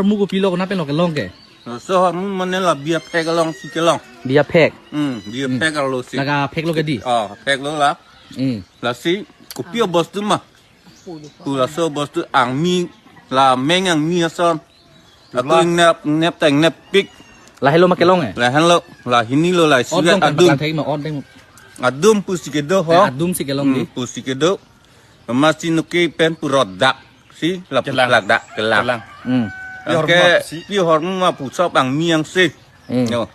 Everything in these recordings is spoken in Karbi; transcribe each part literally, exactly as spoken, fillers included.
Hormu kopilo, konat pen lo kelong ke? Laso hormu mane la bi aphek alongsi kelong. Bi aphek. Hmm, bi aphek arlo si. Laga phek lo ke di? Oh, phek lo la. Hmm. Lasi kopi abostu ma. Pu laso bostu angmi, la meng angmi ason. Atu ingnep, ingnep ta ingnepik. Lahelo ma kelong e? Lahenlo, la hinilo la isi. Ot dong kan adum. Paklang thek ma, ot dong. Adum pusi kedo ho. Eh, adum si kelong di. Hmm, pusi kedo. Masi nuke pen purot dak. Si la kelang. Putlak dak kelang. Kelang. Hmm. Pi hormu ke ma pusi? Pi hormu ma pusop angmi angse. Hmm. Yo.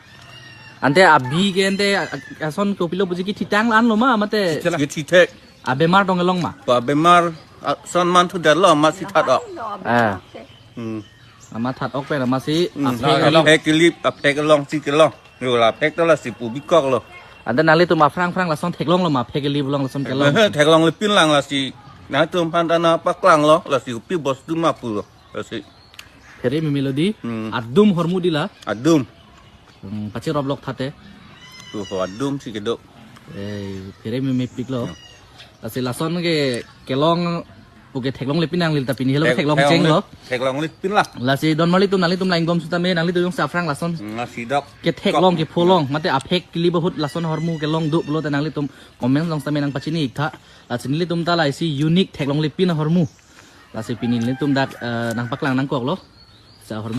Ante abi ke ante a-, ason kopilo puji kethitang la-an lo ma mate? Kethitang. Kethithek. Abemar dong kelong ma? Pu abemar, ah, ason man thu dalo masi that ok. Ah. Hmm. Amat that ok pen masi, hmm, aphek kelong. Aphek kelip, aphek kelongsi kelong. Yo la aphek ta lasi pubikok lo. Ante nanglitum aphrang aphrang lason theklong lo ma aphek kelip along lason kelong? Theklongle pinlang lasi. Nangtum aphan ta nangpaklanglo lasi kopi bostu ma pulo. Lasi. Phere meme lo di, hmm, adum hormu di la. Adum. Hmm, pachi roblok thate. Tuh, adum si kedo. Eh, phere memepik lo. Ya. Lasi lason ke kelong puke theklongle pin nanglita pini helo. Thek-, theklong cheng lo. Theklongle, theklongle pinlang. Lasi don marlitum nanglitum la ingbom sutame nanglitum jongsi aphrang lason. Hmm, lasi dok. Ketheklong kepholong mate aphek kelip ahut lason hormu kelong do pulote nanglitum comment along sitame nangpachini iktha. Lasi nelitum ta la isi unique theklongle pin ahormu. Lasi pini nelitum dak, eh, nangpaklang nangkoklo. Sa hormu.